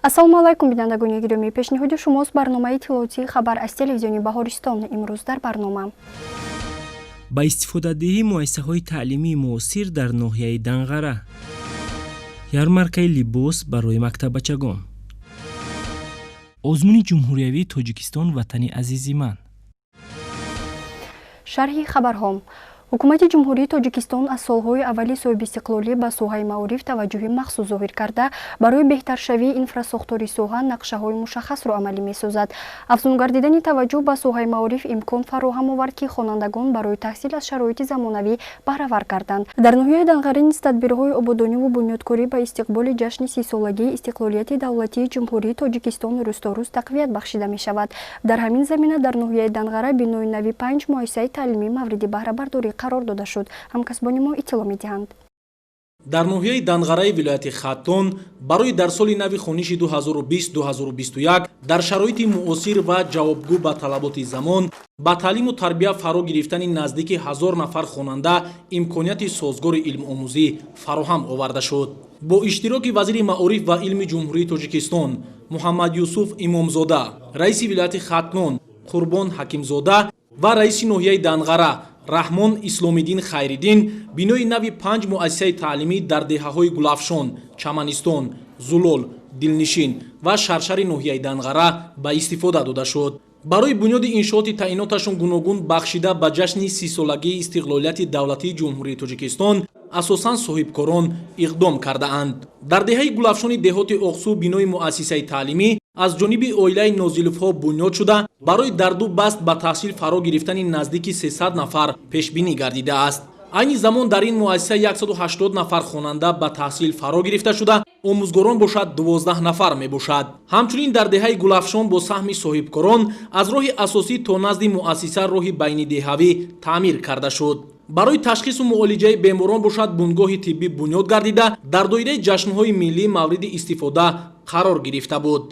Ассалому алайкум, бинандагони гиромӣ. Пешниҳоди шумост барномаи иттилоотии «Хабар» аз телевизиони Баҳористон. Имрӯз дар барнома: Ба истифодадиҳии муассисаҳои таълимии муосир дар ноҳияи Данғара, ярмаркаи либос барои мактаббачагон, озмуни ҷумҳуриявии «Тоҷикистон ватани азизи ман». Шарҳи хабарҳо. Ҳукумати Ҷумҳурии Тоҷикистон аз солҳои аввали соҳибистиқлолӣ ба соҳаи маориф таваҷҷӯҳи махсус зоҳир карда, барои беҳтаршавии инфрасохтори соҳа нақшаҳои мушаххасро амалӣ месозад. Афзун гардидани таваҷҷӯҳ ба соҳаи маориф имкон фароҳам овард, ки хонандагон барои таҳсил аз шароити замонавӣ баҳравар гарданд. Дар ноҳияи Данғара низ тадбирҳои ободониву бунёдкорӣ ба истиқболи ҷашни 30-солагии истиқлолияти давлатии Ҷумҳурии Тоҷикистон рӯз то рӯз тақвият бахшида мешавад. Дар ҳамин замина дар ноҳияи Данғара бинои нави панҷ муассисаи таълимӣ мавриди баҳрабардорӣ қарор дода шуд. Ҳамкасбони мо иттилоъ медиҳанд. Дар ноҳияи Данғараи вилояти Хатлон барои дар соли нави хониши 2020-2021 дар шароити муосир ва ҷавобгӯ ба талаботи замон ба таълиму тарбия фаро гирифтани наздики 1000 нафар хонанда имконияти созгори илмомӯзӣ фароҳам оварда шуд. Бо иштироки вазири маориф ва илми Ҷумҳурии Тоҷикистон Муҳаммад Юсуф Имомзода, раиси вилояти Хатлон Қурбон Ҳакимзода ва раиси ноҳияи Данғара Раҳмон Исломиддин Хайриддин бинои нави панҷ муассисаи таълимӣ дар деҳаҳои Гулафшон, Чаманистон, Зулол, Дилнишин ва Шаршари ноҳияи Данғара ба истифода дода шуд. Барои бунёди иншооти таъиноташон гуногун бахшида ба ҷашни 30-солагии истиқлолияти давлатии Ҷумҳурии Тоҷикистон асосан соҳибкорон иқдом кардаанд. Дар деҳаи Гулафшони деҳоти Оқсу бинои муассисаи таълимӣ аз ҷониби оилаи Нозиловҳо бунёд шуда, барои дар ду баст ба таҳсил фаро гирифтани наздики 300 нафар пешбинӣ гардидааст. Айни замон дар ин муассиса 180 нафар хонанда ба таҳсил фаро гирифта шуда, омӯзгорон бошад 12 нафар мебошад. Ҳамчунин дар деҳаи Гулафшон бо саҳми соҳибкорон аз роҳи асосӣ то назди муассиса роҳи байнидеҳавӣ таъмир карда шуд. Барои ташхису муолиҷаи беморон бошад бунгоҳи тиббӣ бунёд гардида, дар доираи ҷашнҳои миллӣ мавриди истифода қарор гирифта буд.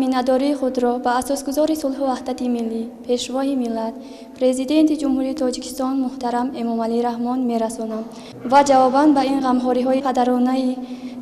Миннатдории худро ба асосгузори сулҳу ваҳдати миллӣ, Пешвои миллат, Президенти Ҷумҳурии Тоҷикистон муҳтарам Эмомалӣ Раҳмон мерасонам ва ҷавобан ба ин ғамхориҳои падаронаи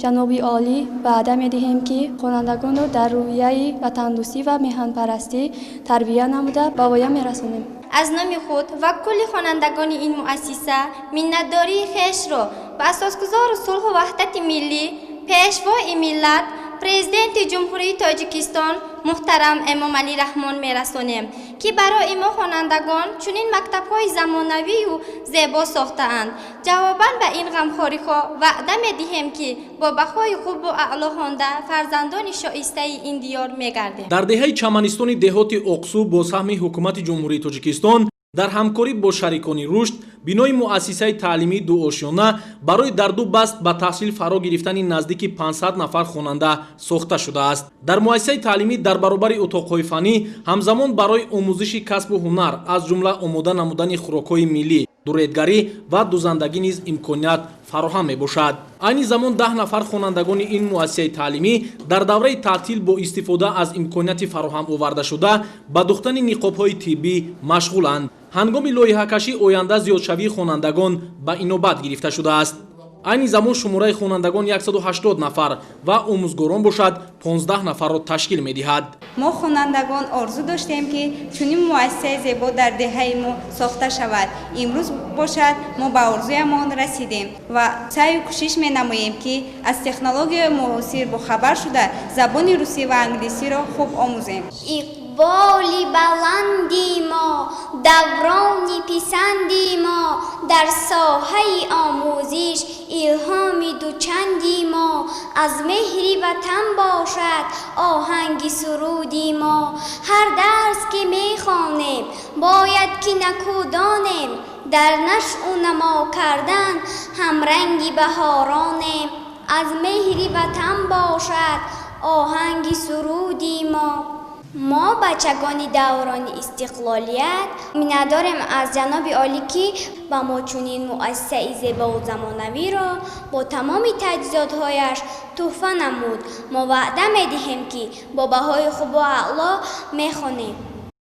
ҷаноби олӣ ваъда медиҳем, ки хонандагонро дар рӯҳияи ватандӯстӣ ва меҳанпарастӣ тарбия намуда, ба воя мерасонем. Аз номи худ ва кулли хонандагони ин муассиса миннатдории хешро ба асосгузору сулҳу ваҳдати миллӣ, Пешвои миллат, Президенти Ҷумҳурии Тоҷикистон муҳтарам Эмомалӣ Раҳмон мерасонем, ки барои мо хонандагон чунин мактабҳои замонавию зебо сохтаанд. Ҷавобан ба ин ғамхориҳо ваъда медиҳем, ки бо баҳои хубу аъло хонда, фарзандони шоистаи ин диёр мегардем. Дар деҳаи Чаманистони деҳоти Оқсу бо саҳми Ҳукумати Ҷумҳурии Тоҷикистон дар ҳамкорӣ бо шарикони рушд бинои муассисаи таълимии дуошёна барои дар ду баст ба таҳсил фаро гирифтани наздики 500 нафар хонанда сохта шудааст. Дар муассисаи таълимӣ дар баробари утоқҳои фаннӣ ҳамзамон барои омӯзиши касбу ҳунар, аз ҷумла омода намудани хӯрокҳои миллӣ, дуредгарӣ ва дузандагӣ низ имконият фароҳам мебошад. Айни замон 10 нафар хонандагони ин муассисаи таълимӣ дар давраи таътил бо истифода аз имконияти фароҳам овардашуда ба духтани ниқобҳои тиббӣ машғуланд. Ҳангоми лоиҳакашӣ оянда зиёдшавии хонандагон ба инобат гирифта шудааст. Айни замон шумораи хонандагон 180 нафар ва омӯзгорон бошад 15 нафарро ташкил медиҳад. Мо, хонандагон, орзу доштем, ки чунин муассисаи зебо дар деҳаи мо сохта шавад. Имрӯз бошад, мо ба орзуямон расидем ва саъю кӯшиш менамоем, ки аз технологияи муосир бохабар шуда, забони русӣ ва англисиро хуб омӯзем. Иқболи баланди мо, даврони писанди мо, дар соҳаи омӯзиш илҳоми дучанди мо, аз меҳри ватан бошад оҳанги суруди мо. Ҳар дарс ки мехонем, бояд ки накӯ донем, дар нашъу намо кардан ҳамранги баҳоронем. Аз меҳри ватан бошад оҳанги суруди мо. Мо, бачагони даврони истиқлолият, миннатдорем аз ҷаноби олӣ, ки ба мо чунин муассисаи зебову замонавиро бо тамоми таҷҳизотҳояш тӯҳфа намуд. Мо ваъда медиҳем, ки бо баҳои хубу аъло мехонем.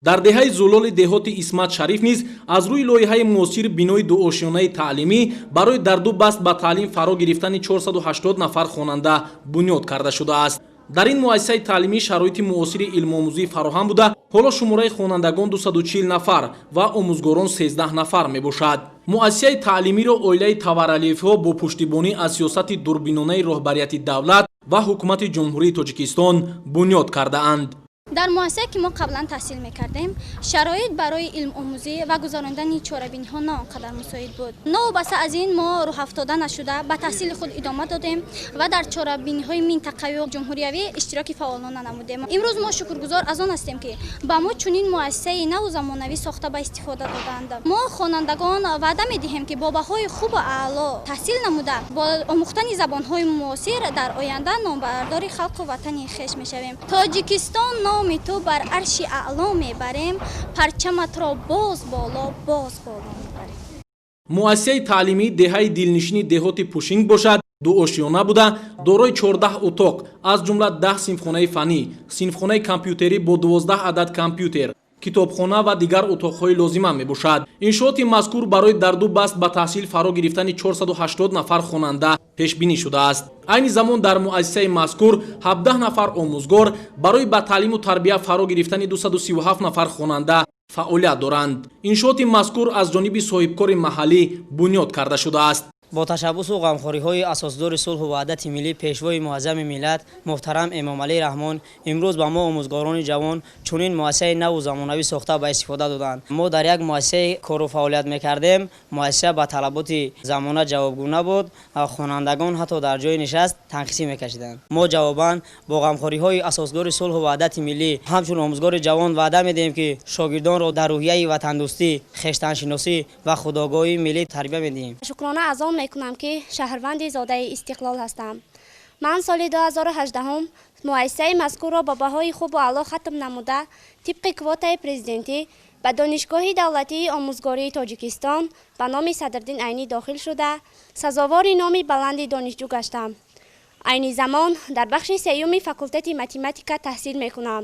Дар деҳаи Зулоли деҳоти Исмат Шариф низ аз рӯи лоиҳаи муосир бинои дуошёнаи таълимӣ барои дар ду баст ба таълим фаро гирифтани 480 нафар хонанда бунёд карда шудааст. Дар ин муассисаи таълимӣ шароити муосири илмомӯзӣ фароҳам буда, ҳоло шумораи хонандагон 240 нафар ва омӯзгорон 13 нафар мебошад. Муассисаи таълимиро оилаи Таваралиевҳо бо пуштибонӣ аз сиёсати дурбинонаи роҳбарияти давлат ва ҳукумати Ҷумҳурии Тоҷикистон бунёд кардаанд. Дар муассисае ки мо қаблан таҳсил мекардем, шароит барои илмомӯзӣ ва гузарондани чорабиниҳо на он қадар мусоид буд. Новобаста аз ин мо рӯҳафтода нашуда ба таҳсили худ идома додем ва дар чорабиниҳои минтақавию ҷумҳуриявӣ иштироки фаъолона намудем. Имрӯз мо шукргузор аз он ҳастем, ки ба мо чунин муассисаи наву замонавӣ сохта ба истифода доданд. Мо хонандагон ваъда медиҳем, ки бо баҳои хубу аъло таҳсил намуда, бо омӯхтани забонҳои муосир дар оянда номбардори халқу ватани хеш мешавем. Тоҷикистон, номи ту бар арши аъло мебарем, парчаматро боз боло, боз боло мебарем. Муассисаи таълимии деҳаи дилнишини деҳоти Пушинг бошад, дуошёна буда, дорои 14 утоқ, аз ҷумла 10 синфхонаи фаннӣ, синфхонаи компютерӣ бо 12 адад компютер, китобхона ва дигар утоқҳои лозима мебошад. Иншооти мазкур барои дар ду баст ба таҳсил фаро гирифтани 480 нафар хонанда пешбинӣ шудааст. Айни замон дар муассисаи мазкур 17 нафар омӯзгор барои ба таълиму тарбия фаро гирифтани 237 нафар хонанда фаъолият доранд. Иншооти мазкур аз ҷониби соҳибкори маҳаллӣ бунёд карда шудааст. Бо ташаббусу ғамхориҳои асосгузори сулҳу ваҳдати миллӣ, пешвои муаззами миллат муҳтарам Эмомалӣ Раҳмон, имрӯз ба мо омӯзгорони ҷавон чунин муассисаи наву замонавӣ сохта ба истифода доданд. Мо дар як муассисаи кору фаъолият мекардем. Муассиса ба талаботи замона ҷавобгӯ набуд. Хонандагон ҳатто дар ҷои нишаст танқисӣ мекашиданд. Мо ҷавобан бо ғамхориҳои асосгузори сулҳу ваҳдати миллӣ ҳамчун омӯзгори ҷавон ваъда медиҳем, ки шогирдонро дар рӯҳияи ватандӯстӣ, хештаншиносӣ ва худогоҳии миллӣ тарбия медиҳем. Шукрона аз он мекунам, ки шаҳрванди зодаи истиқлол ҳастам. Ман соли 2018 муассисаи мазкурро бо баҳои хубу аъло хатм намуда, тибқи квотаи президентӣ ба Донишгоҳи давлатии омӯзгории Тоҷикистон ба номи Садриддин Айнӣ дохил шуда, сазовори номи баланди донишҷӯ гаштам. Айни замон дар бахши сеюми факултети математика таҳсил мекунам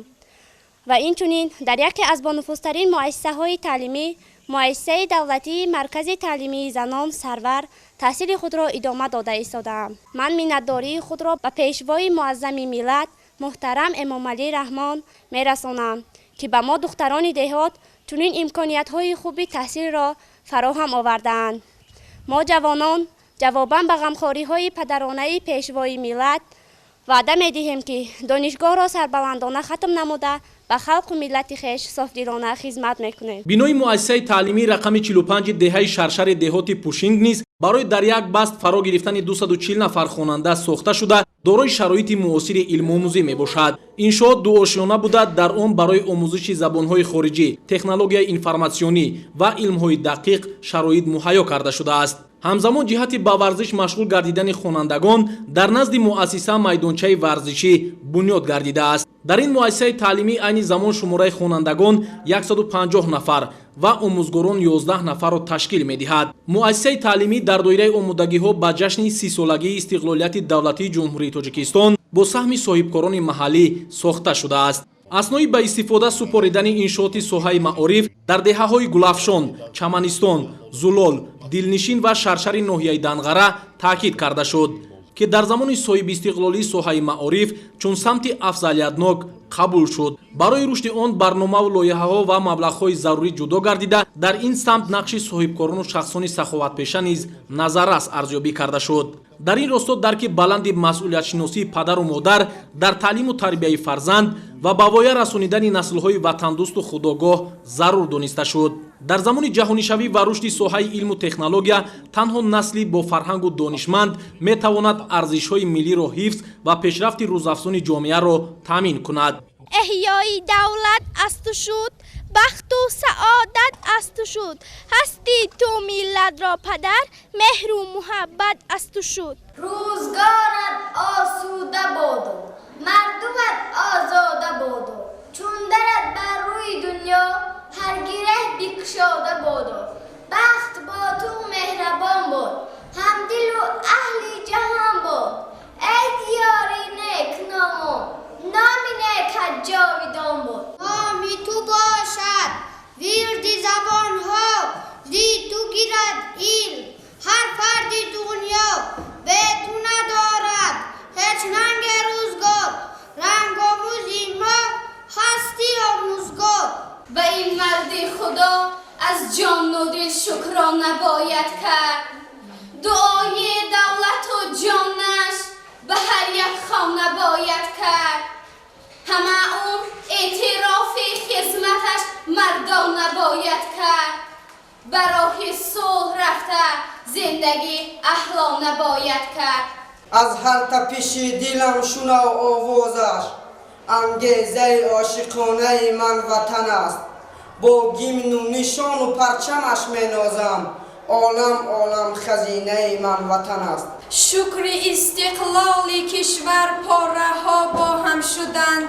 ва инчунин дар яке аз бонуфузтарин муассисаҳои таълимӣ, муассисаи давлатии маркази таълимии занон Сарвар, таҳсили худро идома дода истодаам. Ман миннатдории худро ба пешвои муаззами миллат муҳтарам Эмомалӣ Раҳмон мерасонам, ки ба мо духтарони деҳот чунин имкониятҳои хуби таҳсилро фароҳам овардаанд. Мо ҷавонон ҷавобан ба ғамхориҳои падаронаи пешвои миллат ваъда медиҳем, ки донишгоҳро сарбаландона хатм намуда, ба халқу миллати хеш софдилона хизмат мекунем. Бинои муассисаи таълимии рақами 45 деҳаи Шаршари деҳоти Пушинг низ барои дар як баст фаро гирифтани 240 нафар хонанда сохта шуда, дорои шароити муосири илмомӯзӣ мебошад. Иншоот дуошёна буда, дар он барои омӯзиши забонҳои хориҷӣ, технологияи информатсионӣ ва илмҳои дақиқ шароит муҳайё карда шудааст. Ҳамзамон ҷиҳати ба варзиш машғул гардидани хонандагон дар назди муассиса майдончаи варзишӣ бунёд гардидааст. Дар ин муассисаи таълимӣ айни замон шумораи хонандагон 150 нафар ва омӯзгорон 11 нафарро ташкил медиҳад. Муассисаи таълимӣ дар доираи омодагиҳо ба ҷашни 30-солагии истиқлолияти давлатии Ҷумҳурии Тоҷикистон бо саҳми соҳибкорони маҳаллӣ сохта шудааст. Аснои ба истифода супоридани иншооти соҳаи маориф дар деҳаҳои Гулафшон, Чаманистон, Зулол, Дилнишин ва Шаршари ноҳияи Данғара таъкид карда шуд, ки дар замони соҳибистиқлолии соҳаи маориф чун самти афзалиятнок қабул шуд. Барои рушди он барномаву лоиҳаҳо ва маблағҳои зарурӣ ҷудо гардида, дар ин самт нақши соҳибкорону шахсони саховатпеша низ назаррас арзёбӣ карда шуд. Дар ин росто дарки баланди масъулиятшиносии падару модар дар таълиму тарбияи фарзанд ва ба воя расонидани наслҳои ватандӯсту худогоҳ зарур дониста шуд. Дар замони ҷаҳонишавӣ ва рушди соҳаи илму технология танҳо насли бо фарҳангу донишманд метавонад арзишҳои миллиро ҳифз ва пешрафти рӯзафзуни ҷомеаро таъмин кунад. Эҳёи давлат аз ту шуд, бахту саодат аз ту шуд, ҳасти ту миллатро падар, меҳру муҳаббат аз ту шуд. Рӯзгорат осуда боду, мардумат озода боду, чун дарат бар рӯи дунё ҳар гиреҳ бикушода боду, бахт бо ту меҳрабон буд, ҳамдилу аҳли ҷаҳон буд. Эй диёри некномон, номи некат ҷовидон буд. Номи ту бошад вирди забонҳо, зи ту гирад илм ҳар фарди дунё. Бе ту надорад ҳеҷ нанги рӯзгор, Худо аз ҷону дил шукрона бояд кард. Дуои давлату ҷонаш ба ҳар як хона бояд кард. Ҳама умр эътирофи хизматаш мардона бояд кард. Ба роҳи сулҳ рафта зиндагӣ аҳлона бояд кард. Аз ҳар тапиши дилам шунав овозаш, ангезаи ошиқонаи ман ватан аст. Бо гимну нишону парчамаш менозам, олам олам хазинаи ман ватан аст. Шукри истиқлоли кишвар пораҳо бо ҳам шуданд,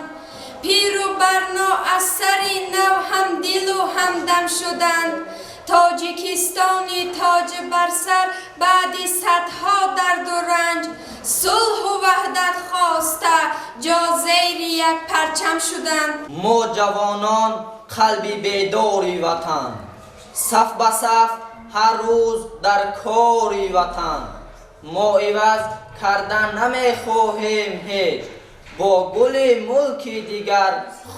пиру барно аз сари нав ҳамдилу ҳамдам шуданд. Тоҷикистони тоҷ бар сар баъди садҳо дарду ранҷ, сулҳу ваҳдат хоста ҷо зери як парчам шуданд. Мо ҷавонон қалби бедори ватан, саф ба саф ҳар рӯз дар кори ватан. Мо иваз кардан намехоҳем ҳеҷ, бо гули мулки дигар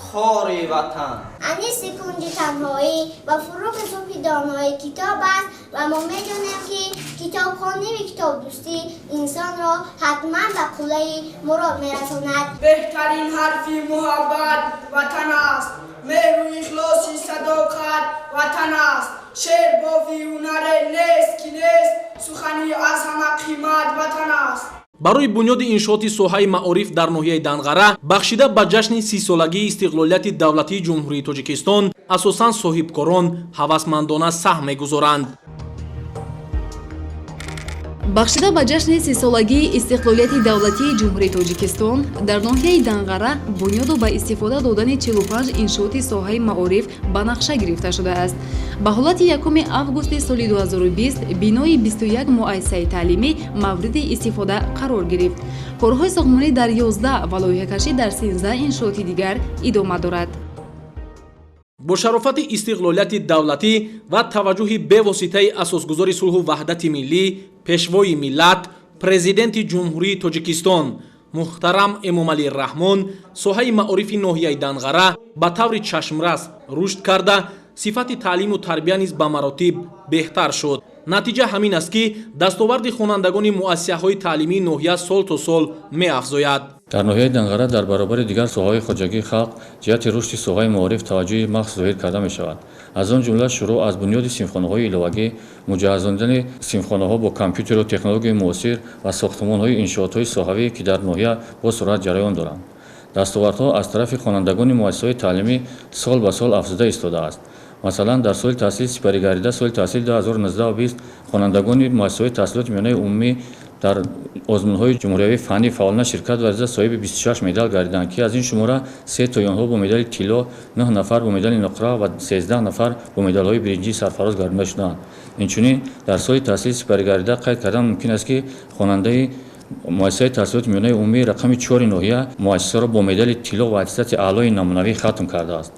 хори ватан. Аниси кунҷи танҳоӣ ва фурӯғи субҳи доноӣ китоб аст ва мо медонем, ки китобхонӣ ва китобдӯстӣ инсонро ҳатман ба қуллаи мурод мерасонад. Беҳтарин ҳарфи муҳаббат ватан аст, меҳру ихлоси садоқат ватан аст. Шеър бофи ҳунаре нест, ки нест, сухани аз ҳама қимат ватан аст. Барои бунёди иншооти соҳаи маориф дар ноҳияи Данғара бахшида ба ҷашни 30-солагии истиқлолияти давлатии Ҷумҳурии Тоҷикистон асосан соҳибкорон ҳавасмандона саҳм мегузоранд. Бахшида ба ҷашни 30-солагии истиқлолияти давлатии Ҷумҳурии Тоҷикистон дар ноҳияи Данғара бунёду ба истифода додани 45 иншооти соҳаи маориф ба нақша гирифта шудааст. Ба ҳолати 1 августи соли 2020 бинои 21 муассисаи таълимӣ мавриди истифода қарор гирифт. Корҳои сохтмонӣ дар 11 ва лоиҳакашӣ дар 13 иншооти дигар идома дорад. Бо шарофати истиқлолияти давлатӣ ва таваҷҷӯҳи бевоситаи асосгузори сулҳу ваҳдати миллӣ, пешвои миллат, президенти Ҷумҳурии Тоҷикистон муҳтарам Эмомалӣ Раҳмон соҳаи маорифи ноҳияи Данғара ба таври чашмрас рушд карда, сифати таълиму тарбия низ ба маротиб беҳтар шуд. Натиҷа ҳамин аст, ки дастоварди хонандагони муассисаҳои таълимии ноҳия сол то сол меафзояд. Дар ноҳияи Данғара дар баробари дигар соҳаҳои хоҷагии халқ ҷиҳати рушди соҳаи маориф таваҷҷӯҳи махсус зоҳир карда мешавад. Аз он ҷумла шурӯъ аз бунёди синфхонаҳои иловагӣ, муҷаҳҳазондани синфхонаҳо бо компютеру технологияи муосир ва сохтмонҳои иншоотҳои соҳавӣ, ки дар ноҳия бо суръат ҷараён доранд. Дастовардҳо аз тарафи хонандагони муассисаҳои таълимӣ сол ба сол афзуда истодааст. Масалан, дар соли таҳсили сипаригардида соли таҳсили 2019-20 хонандагони муассисаҳои таҳсилоти миёнаи умумӣ дар озмунҳои ҷумҳуриявии фаннӣ фаъолона ширкат варзида соҳиби 26 медал гардиданд, ки аз ин шумора 3 тои онҳо бо медали тилло, 9 нафар бо медали нуқра ва 13 нафар бо медалҳои биринҷӣ сарфароз гардида шуданд. Инчунин дар соли таҳсили сипаригардида қайд кардан мумкин аст, ки хонандаи муассисаи таҳсилоти миёнаи умумии рақами 4 ноҳия муассисаро бо медали тилло ва аттестати аълои намунавӣ хатм кардааст.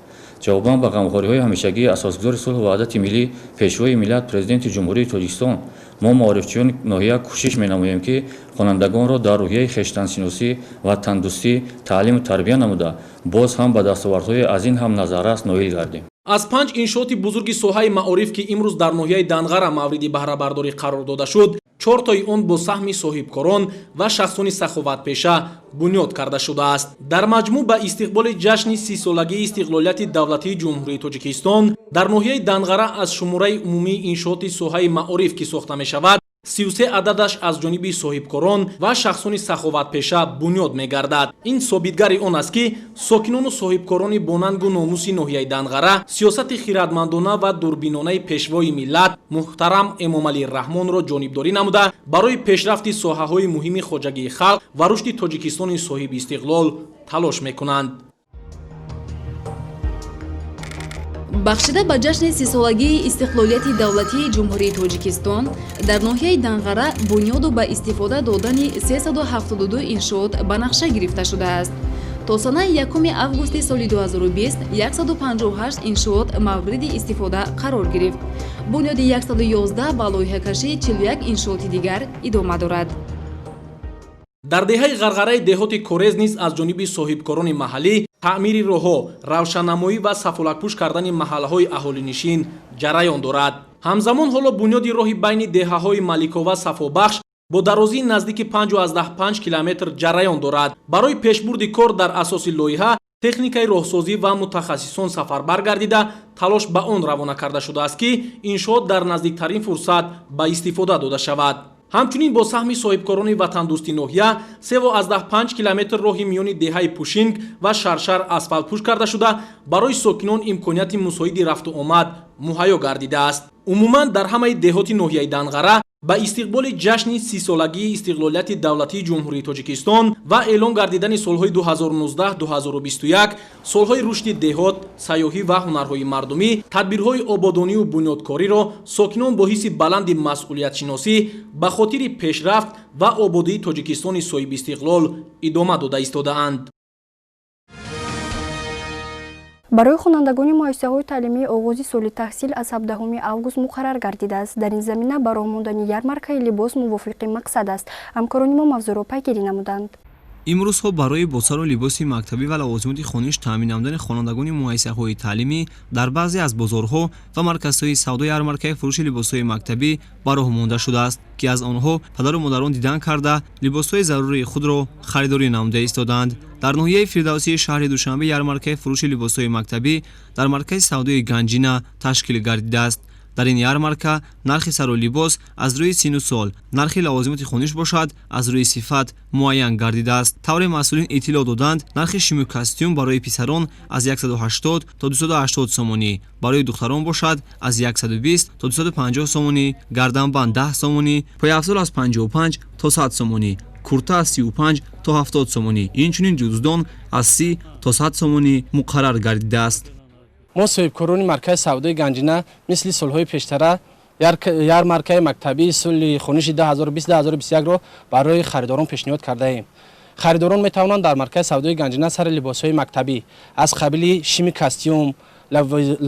Ҷавобан ба ғамхориҳои ҳамешагии асосгузори сулҳу ваҳдати миллӣ, пешвои миллат, президенти Ҷумҳурии Тоҷикистон, мо маорифчиёни ноҳия кӯшиш менамоем, ки хонандагонро дар рӯҳияи хештансиносӣ ва тандӯстӣ таълиму тарбия намуда, боз ҳам ба дастовардҳои аз ин ҳам назаррас ноил гардем. Аз 5 иншооти бузурги соҳаи маориф, ки имрӯз дар ноҳияи Данғара мавриди баҳрабардорӣ қарор дода шуд, 4 тои он бо саҳми соҳибкорон ва шахсони саховатпеша бунёд карда шудааст. Дар маҷмӯъ ба истиқболи ҷашни 30-солагии истиқлолияти давлатии Ҷумҳурии Тоҷикистон дар ноҳияи Данғара аз шумораи умумии иншооти соҳаи маориф, ки сохта мешавад, 33 ададаш аз ҷониби соҳибкорон ва шахсони саховатпеша бунёд мегардад. Ин собитгари он аст, ки сокинону соҳибкорони бонангу номуси ноҳияи Данғара сиёсати хиратмандона ва дурбинонаи пешвои миллат муҳтарам Эмомалӣ Раҳмонро ҷонибдорӣ намуда, барои пешрафти соҳаҳои муҳими хоҷагии халқ ва рушди Тоҷикистони соҳиби истиқлол талош мекунанд. Бахшида ба ҷашни 30-солагии истиқлолияти давлатии Ҷумҳурии Тоҷикистон дар ноҳияи Данғара бунёду ба истифода додани 372 иншоот ба нақша гирифта шудааст. То санаи 1 августи соли 2020 158 иншоот мавриди истифода қарор гирифт. Бунёди 111 ба лоиҳакашии 41 иншооти дигар идома дорад. Дар деҳаи Ғарғараи деҳоти Корез низ аз ҷониби соҳибкорони маҳаллӣ Таъмири роҳҳо, равшаннамоӣ ва сафолакпӯш кардани маҳаллаҳои аҳолинишин ҷараён дорад. Ҳамзамон ҳоло бунёди роҳи байни деҳаҳои Маликова Сафобахш бо дарозии наздики 5,5 километр ҷараён дорад. Барои пешбурди кор дар асоси лоиҳа техникаи роҳсозӣ ва мутахассисон сафарбар гардида, талош ба он равона карда шудааст, ки иншоот дар наздиктарин фурсат ба истифода дода шавад. Ҳамчунин бо саҳми соҳибкорони ватандӯсти ноҳия 3,5 километр роҳи миёни деҳаи Пушинг ва Шаршар асфалтпӯш карда шуда, барои сокинон имконияти мусоиди рафту омад муҳайё гардидааст. Умуман дар ҳамаи деҳоти ноҳияи Данғара ба истиқболи ҷашни 30-солагии истиқлолияти давлатии Ҷумҳурии Тоҷикистон ва эълон гардидани солҳои 2019-2021 солҳои рушди деҳот, сайёҳӣ ва ҳунарҳои мардумӣ, тадбирҳои ободонию бунёдкориро сокинон бо ҳисси баланди масъулиятшиносӣ ба хотири пешрафт ва ободии Тоҷикистони соҳибистиқлол идома дода истодаанд. Барои хонандагони муассисаҳои таълимӣ оғози соли таҳсил аз 17 август муқаррар гардидааст. Дар ин замина ба роҳ мондани ярмаркаи либос мувофиқи мақсад аст. Ҳамкорони мо мавзӯъро пайгирӣ намуданд. Имрӯзҳо барои бо сару либоси мактабӣ ва лавозимоти хониш таъмин намудани хонандагони муассисаҳои таълимӣ дар баъзе аз бозорҳо ва марказҳои савдо ярмаркаи фурӯши либосҳои мактабӣ ба роҳ монда шудааст, ки аз онҳо падару модарон дидан карда либосҳои зарурии худро харидорӣ намуда истодаанд. Дар ноҳияи Фирдавсии шаҳри Душанбе ярмаркаи фурӯши либосҳои мактабӣ дар маркази савдои Ганҷина ташкил гардидааст. Дар ин ярмарка нархи сару либос аз рӯи сину сол, нархи лавозимоти хониш бошад аз рӯи сифат муайян гардидааст. Тавре масъулин иттилоъ доданд, нархи шиму костюм барои писарон аз 180 то 280 сомонӣ, барои духтарон бошад аз 120 то 250 сомонӣ, гарданбанд 10 сомонӣ, пойафзол аз 55 то 100 сомонӣ, курта аз 35 то 70 сомонӣ, инчунин ҷуздон аз 30 то 100 сомонӣ муқаррар гардидааст. Мо соҳибкорони маркази савдои Ганҷина мисли солҳои пештара ярмаркаи мактабии соли хониши 2020-2021-ро барои харидорон пешниҳод кардаем. Харидорон метавонанд дар маркази савдои Ганҷина сари либосҳои мактабӣ аз қабили шими костюм,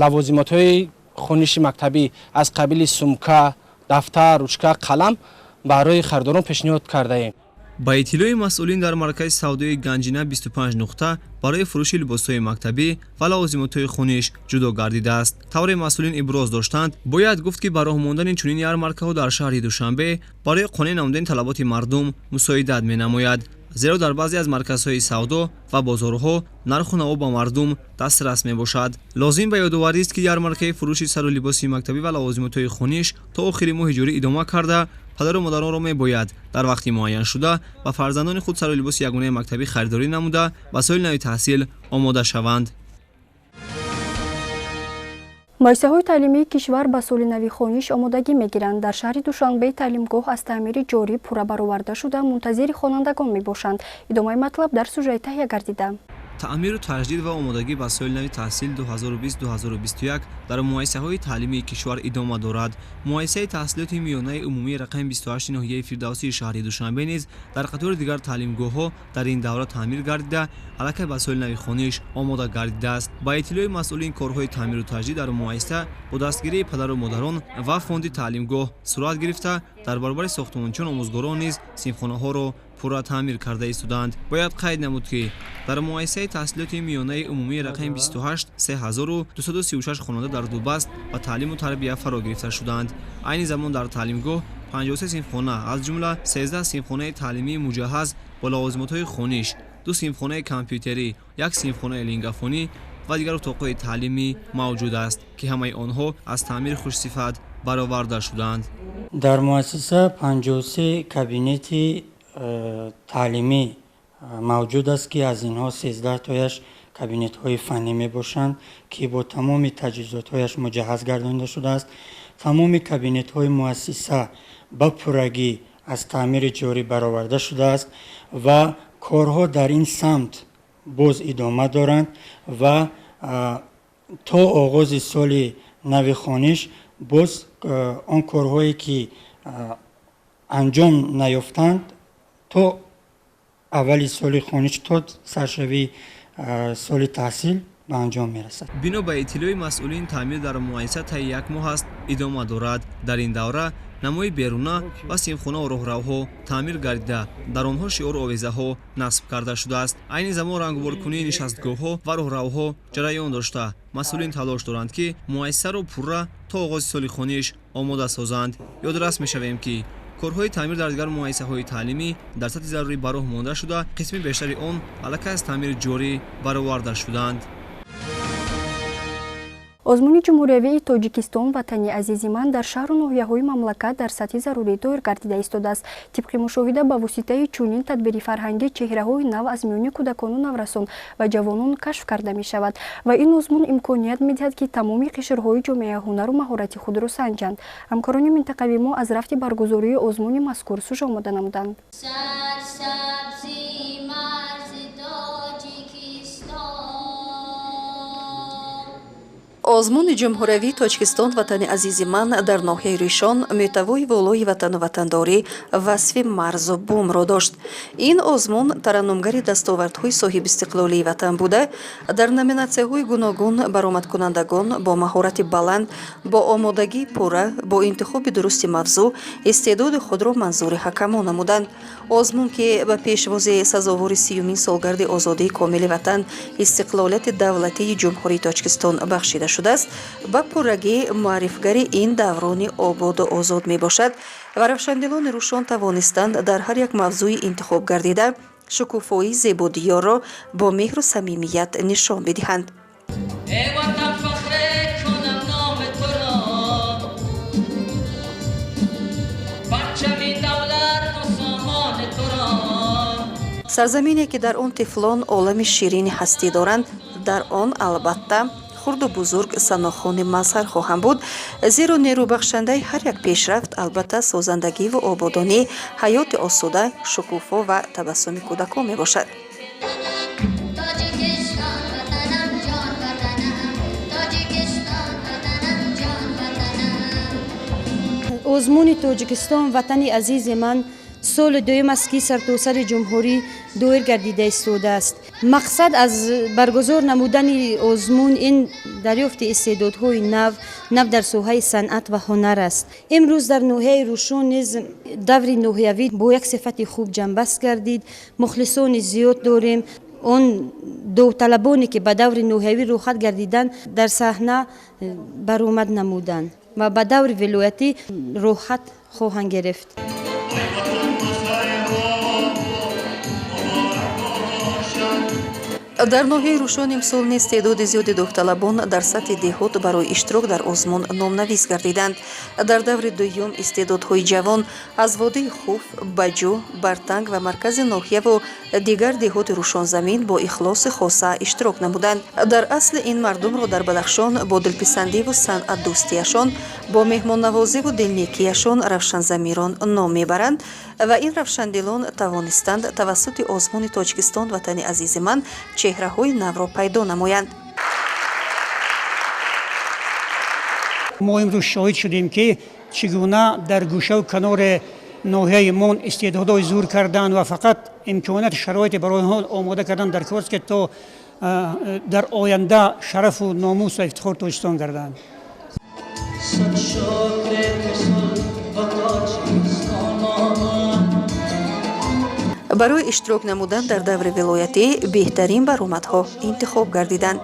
лавозимотҳои хониши мактабӣ аз қабили сумка, дафтар, ручка, қалам барои харидорон пешниҳод кардаем. Ба иттилои масъулин дар маркази савдои Ганҷина 25 нуқта барои фурӯши либосҳои мактабӣ ва лавозимотҳои хониш ҷудо гардидааст. Тавре масъулин иброз доштанд, бояд гуфт, ки ба роҳ мондани чунин ярмаркаҳо дар шаҳри Душанбе барои қонеъ намудани талаботи мардум мусоидат менамояд, зеро дар баъзе аз марказҳои савдо ва бозорҳо нарху наво ба мардум дастрас мебошад. Лозим ба ёдоварист, ки ярмаркаи фурӯши сару либоси мактабӣ ва лавозимотҳои хониш то охири моҳи ҷорӣ идома карда, падару модаронро мебояд дар вақти муайяншуда ба фарзандони худ сару либоси ягонаи мактабӣ харидорӣ намуда ба соли нави таҳсил омода шаванд. Муассисаҳои таълимии кишвар ба соли нави хониш омодагӣ мегиранд. Дар шаҳри Душанбе таълимгоҳ аз таъмири ҷорӣ пурра бароварда шуда, мунтазири хонандагон мебошанд. Идомаи матлаб дар сюжаи таҳия гардида. Таъмиру таҷдид ва омодагӣ ба соли нави таҳсил 2020-2021 дар муассисаҳои таълимии кишвар идома дорад. Муассисаи таҳсилоти миёнаи умумии рақами 28 ноҳияи Фирдавсии шаҳри Душанбе низ дар қатори дигар таълимгоҳҳо дар ин давра таъмир гардида, аллакай ба соли нави хониш омода гардидааст. Ба иттилои масъулин, корҳои таъмиру таҷдид дар муассиса бо дастгирии падару модарон ва фонди таълимгоҳ сурат гирифта, дар баробари сохтмончиён омӯзгорон низ синфхонаҳоро пурра таъмир карда истодаанд. Бояд қайд намуд, ки дар муассисаи таҳсилоти миёнаи умумии рақами 28 3236 хонанда дар ду баст ба таълиму тарбия фаро гирифта шудаанд. Айни замон дар таълимгоҳ 53 синфхона, аз ҷумла 13 синфхонаи таълимии муҷаҳҳаз бо лавозимотҳои хониш, 2 синфхонаи компютерӣ, 1 синфхонаи лингафонӣ ва дигар утоқҳои таълимӣ мавҷуд аст, ки ҳамаи онҳо аз таъмири хушсифат бароварда шудаанд. Дар муассиса 53 кабинети таълимӣ мавҷуд аст, ки аз инҳо 13 тояш кабинетҳои фаннӣ мебошанд, ки бо тамоми таҷҳизотҳояш муҷаҳҳаз гардонида шудааст. Тамоми кабинетҳои муассиса ба пуррагӣ аз таъмири ҷорӣ бароварда шудааст ва корҳо дар ин самт боз идома доранд ва то оғози соли нави хониш боз он корҳое ки анҷом наёфтанд то аввали соли хониш, то саршавии соли таҳсил ба анҷом мерасад. Бино ба иттилои масъулин, таъмир дар муассиса таи як моҳ аст идома дорад. Дар ин давра Намои беруна ва синфхона ва роҳравҳо таъмир гардида, дар онҳо шиору овезаҳо насб карда шудааст. Айни замон рангуборкунии нишастгоҳҳо ва роҳравҳо ҷараён дошта, масъулин талош доранд, ки муассисаро пурра то оғози соли хониш омода созанд. Ёдрас мешавем, ки корҳои таъмир дар дигар муассисаҳои таълимӣ дар сатҳи зарурӣ ба роҳ монда шуда, қисми бештари он аллакай аз таъмири ҷорӣ бароварда шуданд. Озмуни ҷумҳуриявии Тоҷикистон «Ватани азизи ман» дар шаҳру ноҳияҳои мамлакат дар сатҳи зарурӣ доир гардида истодааст. Тибқи мушоҳида, ба воситаи чунин тадбири фарҳангӣ чеҳраҳои нав аз миёни кӯдакону наврасон ва ҷавонон кашф карда мешавад ва ин озмун имконият медиҳад, ки тамоми қишрҳои ҷомеа ҳунару маҳорати худро санҷанд. Ҳамкорони минтақавии мо аз рафти баргузории озмуни мазкур сужа омода намуданд. Озмуни ҷумҳуриявии Тоҷикистон «Ватани азизи ман» дар ноҳияи Ришон мӯҳтавои волои ватану ватандорӣ, васфи марзу бумро дошт. Ин озмун тараннумгари дастовардҳои соҳибистиқлолии ватан буда, дар номинатсияҳои гуногун баромадкунандагон бо маҳорати баланд, бо омодагии пурра, бо интихоби дурусти мавзӯъ истеъдоди худро манзури ҳакамон намуданд. Озмун, ки ба пешвози сазовори 30-юмин солгарди озодии комили ватан, истиқлолияти давлатии Ҷумҳурии Тоҷикистон бахшида шудааст, ба пуррагӣ муаррифгари ин даврони ободу озод мебошад ва равшандилони Рӯшон тавонистанд дар ҳар як мавзӯи интихоб гардида шукуфоии зебодиёрро бо меҳру самимият нишон бидиҳанд. Сарзамине, ки дар он тифлон олами ширини ҳастӣ доранд, дар он албатта хурду бузург санохони мазҳар хоҳанд буд, зеро нерӯбахшандаи ҳар як пешрафт албатта созандагиву ободонӣ, ҳаёти осуда, шукуфо ва табассуми кӯдакон мебошад. Озмуни Тоҷикистон «Ватани азизи ман» соли дуюм аст, ки сартосари ҷумҳурӣ доир гардида истодааст. Мақсад аз баргузор намудани озмун ин дарёфти истеъдодҳои нав дар соҳаи санъат ва ҳунар аст. Имрӯз дар ноҳияи Рӯшон низ даври ноҳиявӣ бо як сифати хуб ҷамъбаст гардид. Мухлисони зиёд дорем. Он довталабоне, ки ба даври ноҳиявӣ рӯхат гардиданд, дар саҳна баромад намуданд ва ба даври вилоятӣ роҳат хоҳанд гирифт. Дар ноҳияи Рӯшон имсол низ теъдоди зиёди довталабон дар сатҳи деҳот барои иштирок дар озмун номнавис гардиданд. Дар даври дуюм истеъдодҳои ҷавон аз водии Хуф, Баҷӯ, Бартанг ва маркази ноҳияву дигар деҳоти Рӯшонзамин бо ихлоси хоса иштирок намуданд. Дар асли ин мардумро дар Бадахшон бо дилписандиву санъатдӯстиашон, бо меҳмоннавозиву дилнекиашон равшанзамирон ном мебаранд ва ин равшандилон тавонистанд тавассути озмуни Тоҷикистон «Ватани азизи ман» чеҳраҳои навро пайдо намоянд. Мо имрӯз шоҳид шудем, ки чӣ гуна дар гӯшаву канори ноҳияи мон истеъдодҳои зур карданд ва фақат имконияти шароите барои онҳо омода кардан дар кор аст, ки то дар оянда шарафу номус ва ифтихори Тоҷикистон гарданд. Барои иштирок намудан дар даври вилоятӣ беҳтарин баромадҳо интихоб гардиданд.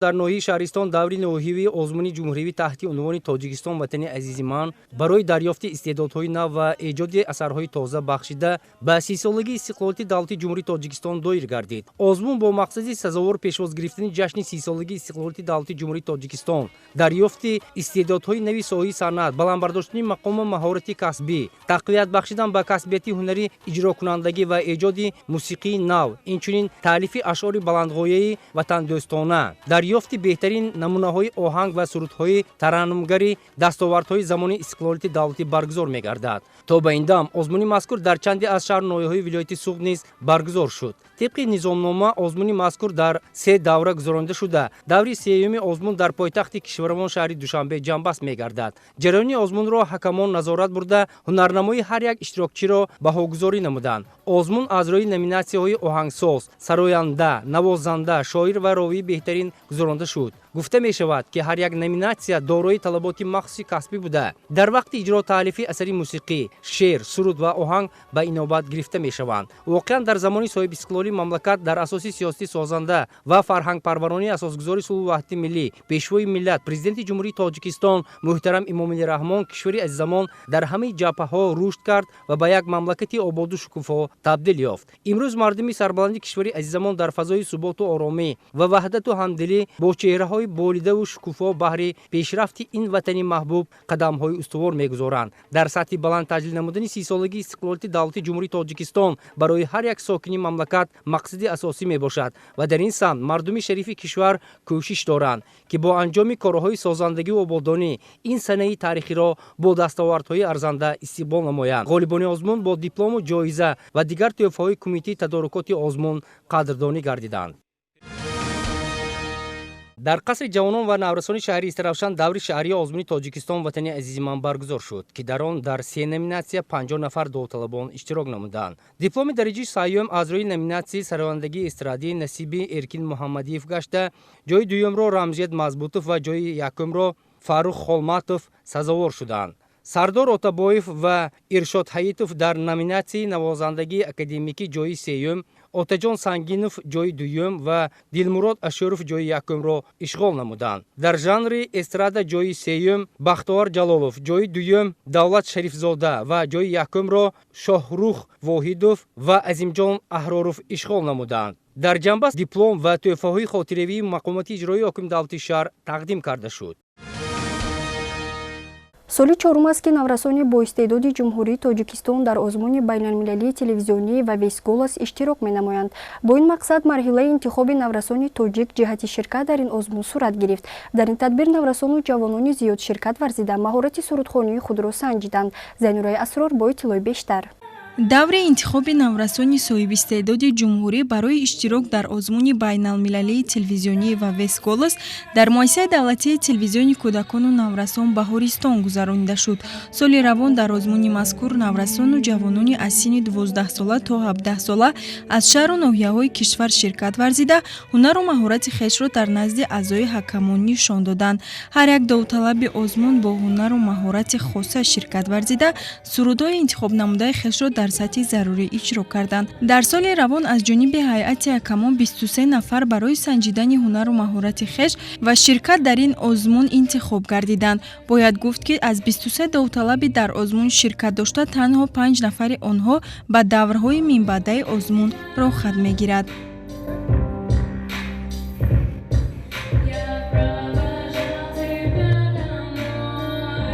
Дар ноҳияи Шаҳристон даври ноҳиявии озмуни ҷумҳуриявӣ таҳти унвони «Тоҷикистон ватани азизи ман» барои дарёфти истеъдодҳои нав ва эҷоди асарҳои тоза бахшида ба 30-солагии истиқлолияти давлати Ҷумҳурии Тоҷикистон доир гардид. Озмун бо мақсади сазовор пешвоз гирифтани ҷашни 30-солагии истиқлолияти давлати Ҷумҳурии Тоҷикистон, дарёфти истеъдодҳои нави соҳаи санъат, баланд бардоштани мақому маҳорати касбӣ, тақвият бахшидан ба касбияти ҳунари иҷрокунандагӣ ва эҷоди мусиқии нав, инчунин таълифи ашъори баландғояи ватандӯстона, Дарёфти беҳтарин намунаҳои оҳанг ва сурудҳои тараннумгари дастовардҳои замони истиқлолияти давлатӣ баргузор мегардад. То ба ин дам озмуни мазкур дар чанде аз шаҳру ноҳияҳои вилояти Суғд низ баргузор шуд. Тибқи низомнома озмуни мазкур дар 3 давра гузаронида шуда, даври сеюми озмун дар пойтахти кишварамон шаҳри Душанбе ҷамъбаст мегардад. Ҷараёни озмунро ҳакамон назорат бурда, ҳунарнамои ҳар як иштирокчиро баҳогузорӣ намуданд. Озмун аз рӯи номинатсияҳои оҳангсоз, сароянда, навозанда, шоир ва ровии беҳтарин гузаронида шуд. Гуфта мешавад, ки ҳар як номинатсия дорои талаботи махсуси касбӣ буда, дар вақти иҷро таълифи асари мусиқӣ, шеър, суруд ва оҳанг ба инобат гирифта мешаванд. Воқеан дар замони соҳибистиқлолии мамлакат дар асоси сиёсати созанда ва фарҳангпарваронии асосгузори сулҳу ваҳдати миллӣ, пешвои миллат, Президенти Ҷумҳурии Тоҷикистон муҳтарам Эмомалӣ Раҳмон кишвари азизамон дар ҳамаи ҷабҳаҳо рушд кард ва ба як мамлакати ободу шукуфо табдил ёфт. Имрӯз мардуми сарбаланди кишвари азизамон дар фазои суботу оромӣ ва ваҳдату ҳамдилӣ бо чеҳраҳои болидаву шукуфо баҳри пешрафти ин ватани маҳбуб қадамҳои устувор мегузоранд. Дар сатҳи баланд таҷлил намудани 30-солагии истиқлолияти давлати Ҷумҳурии Тоҷикистон барои ҳар як сокини мамлакат мақсади асосӣ мебошад ва дар ин самт мардуми шарифи кишвар кӯшиш доранд, ки бо анҷоми корҳои созандагиву ободонӣ ин санаи таърихиро бо дастовардҳои арзанда истиқбол намоянд. Ғолибони озмун бо диплому ҷоиза ва дигар тӯҳфаҳои кумитаи тадорукоти озмун қадрдонӣ гардиданд. Дар қасри ҷавонон ва наврасони шаҳри Истаравшан даври шаҳрии озмуни Тоҷикистон ватани азизи ман баргузор шуд, ки дар он дар 3 номинатсия 50 нафар довталабон иштирок намуданд. Дипломи дараҷаи сеюм аз рӯи номинатсияи сарояндагии эстрадӣ насиби Эркин Муҳаммадиев гашта, ҷои дуюмро Рамзият Мазбутов ва ҷои якумро Фаррух Холматов сазовор шуданд. Сардор Отабоев ва Иршод Ҳаитов дар номинатсияи навозандагии академикӣ ҷои сеюм, Отаҷон Сангинов ҷои дуюм ва Дилмурод Ашуров ҷои якумро ишғол намуданд. Дар жанри эстрада ҷои сеюм Бахтовар Ҷалолов, ҷои дуюм Давлат Шарифзода ва ҷои якумро Шоҳрух Воҳидов ва Азимҷон Аҳроров ишғол намуданд. Дар ҷанбаст диплом ва тӯҳфаҳои хотиравии мақомоти иҷроии ҳокими давлати шаҳр тақдим карда шуд. Соли чорум аст, ки наврасони боистеъдоди Ҷумҳурии Тоҷикистон дар озмуни байналмилалии телевизионӣ ва Весь голос иштирок менамоянд. Бо ин мақсад марҳилаи интихоби наврасони тоҷик ҷиҳати ширкат дар ин озмун сурат гирифт. Дар ин тадбир наврасону ҷавонони зиёд ширкат варзида, маҳорати сурудхонии худро санҷиданд. Зайнураи Асрор бо иттилои бештар. Даври интихоби наврасони соҳибистеъдоди ҷумҳурӣ барои иштирок дар озмуни байналмилалии телевизионӣ ва Весь голос дар муассисаи давлатии телевизиони кӯдакону наврасон Баҳористон гузаронида шуд. Соли равон дар озмуни мазкур наврасону ҷавонони аз синни 12-сола то 17-сола аз шаҳру ноҳияҳои кишвар ширкат варзида, ҳунару маҳорати хешро дар назди аъзои ҳакамон нишон доданд. Ҳар як довталаби озмун бо ҳунару маҳорати хоса ширкат варзида, сурудҳои интихобнамудаи хешро дар сатҳи зарурӣ иҷро карданд. Дар соли равон аз ҷониби ҳайати ҳакамон 23 нафар барои санҷидани ҳунару маҳорати хеш ва ширкат дар ин озмун интихоб гардиданд. Бояд гуфт, ки аз 23 довталаби дар озмун ширкат дошта танҳо 5 нафари онҳо ба даврҳои минбаъдаи озмун роҳхат мегирад.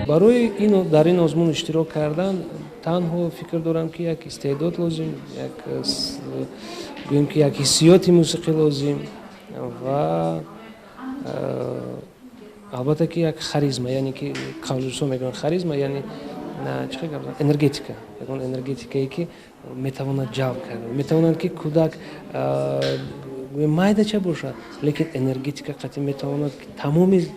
Барои дар ин озмун иштирок кардан танҳо фикр дорам, ки як истеъдод лозим, як гӯем ки як ҳиссиёти мусиқӣ лозим ва албатта ки як харизма, яъне ки қавлрусо мегӯянд харизма, яъне чӣ хел гап, энергетика, ягон энергетикае ки метавонад ҷалб карда, метавонад ки кӯдак майдача бошад, лекин энергетика қатъи метавонад тамоми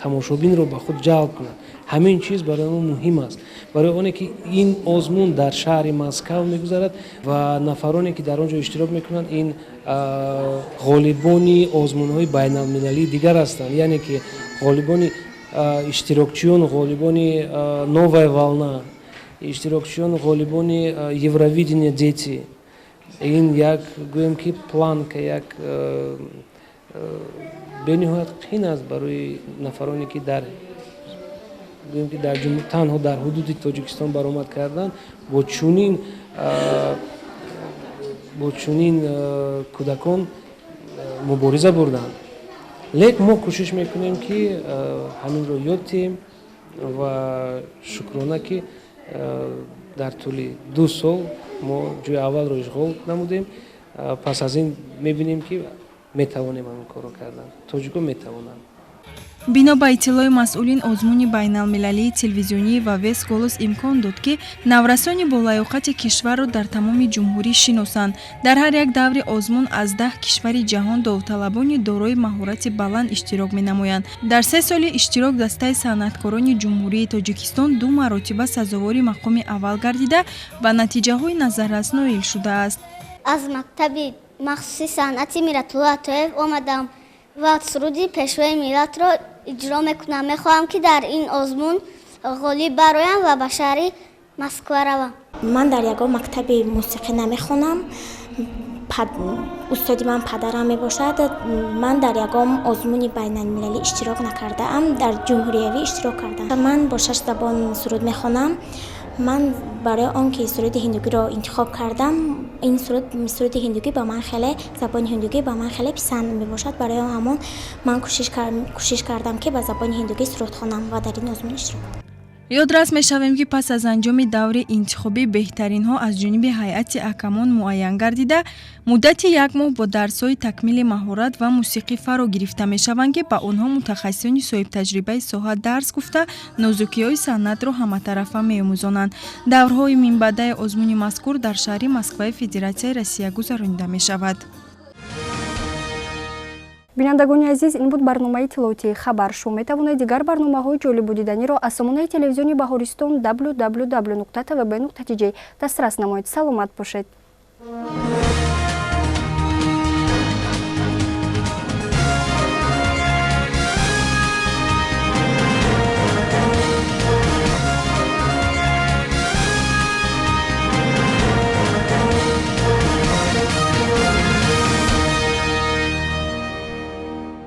тамошобинро ба худ ҷалб кунад. Ҳамин чиз барои мо муҳим аст. Барои оне ки ин озмун дар шаҳри Москав мегузарад ва нафароне ки дар он ҷо иштирок мекунанд, ин ғолибони озмунҳои байналмилалии дигар ҳастанд, яъне ки ғолибони иштирокчиён, ғолибони Новая волна, иштирокчиён, ғолибони Евровидение дети. Ин як гӯем ки планка, як бениҳоят қин аст барои нафароне ки дар гӯем ки дар танҳо дар ҳудуди Тоҷикистон баромад кардан бо чунин кӯдакон мубориза бурданд. Лек мо кӯшиш мекунем, ки ҳаминро ёд диҳем ва шукрона, ки дар тӯли 2 сол мо ҷои аввалро ишғол намудем. Пас аз ин мебинем, ки Метавонем ҳамин корро кардан, тоҷико метавонанд. Бино ба иттилои масъулин, озмуни байналмилалии телевизионӣ ва «Вес голос» имкон дод, ки наврасони болаёқати кишварро дар тамоми ҷумҳурӣ шиносанд. Дар ҳар як даври озмун аз 10 кишвари ҷаҳон довталабони дорои маҳорати баланд иштирок менамоянд. Дар 3 соли иштирок дастаи санъаткорони Ҷумҳурии Тоҷикистон ду маротиба сазовори мақоми аввал гардида, ба натиҷаҳои назаррас ноил шудааст. Аз мактаби махсуси санъати Миратулло Атоев омадам ва суруди Пешвои миллатро иҷро мекунам. Мехоҳам, ки дар ин озмун ғолиб бароям ва ба шаҳри Москва равам. Ман дар ягон мактаби мусиқӣ намехонам, устоди ман падарам мебошад. Ман дар ягон озмуни байналмилалӣ иштирок накардаам, дар ҷумҳуриявӣ иштирок кардам. Ман бо шаш забон суруд мехонам. Ман барои он ки суруди ҳиндугиро интихоб кардам, ин суруд, суруди ҳиндугӣ ба ман хеле, забони ҳиндугӣ ба ман хеле писанд мебошад. Барои ҳамон ман кӯшиш кардам, ки ба забони ҳиндугӣ суруд хонам ва дар ин озмун иштирок кунам. Ёдрас мешавем, ки пас аз анҷоми даври интихобӣ беҳтаринҳо аз ҷониби ҳайати ҳакамон муайян гардида, муддати як моҳ бо дарсҳои такмили маҳорат ва мусиқӣ фаро гирифта мешаванд, ки ба онҳо мутахассисони соҳибтаҷрибаи соҳа дарс гуфта, нозукиҳои санъатро ҳаматарафа меомӯзонанд. Даврҳои минбаъдаи озмуни мазкур дар шаҳри Москваи Федератсияи Россия гузаронида мешавад. Бинандагони азиз, ин буд барномаи иттилоотии «Хабар». Шумо метавонед дигар барномаҳои ҷолибу диданиро аз сомонаи телевизиони Баҳористон www.tvb.tj дастрас намоед. Саломат бошед.